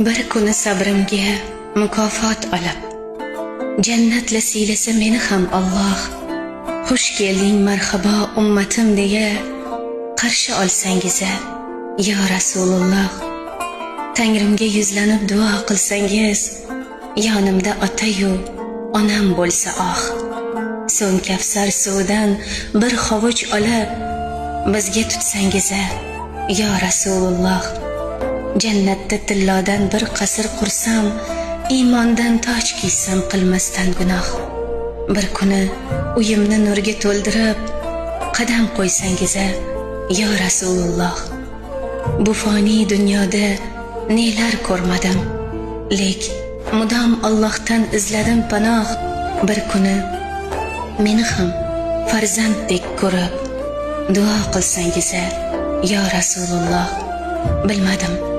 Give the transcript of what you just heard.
Bir kuni sabrimga mukofot olib, jannatla siylasa meni ham Alloh, xush kelding, marhabo ummatim deya qarshi olsangiz, yo Rasululloh. Tangrimga yuzlanib duo qilsangiz, yonimda otayu onam bo'lsa, oh. So'ng Kavsar suvidan bir hovuch olib bizga tutsangiz, yo Rasululloh. Jannatda tillodan bir qasr qursam, iymondan toj kiysam qilmasdan gunoh. Bir kuni uyimni nurga to'ldirib qadam qo'ysangiz, yo Rasululloh. Bu foniy dunyoda nelar ko'rmadim, lek mudom Allohdan izladim panoh. Bir kuni meni ham farzanddek ko'rib duo qilsangiz, yo Rasululloh. Bilmadim.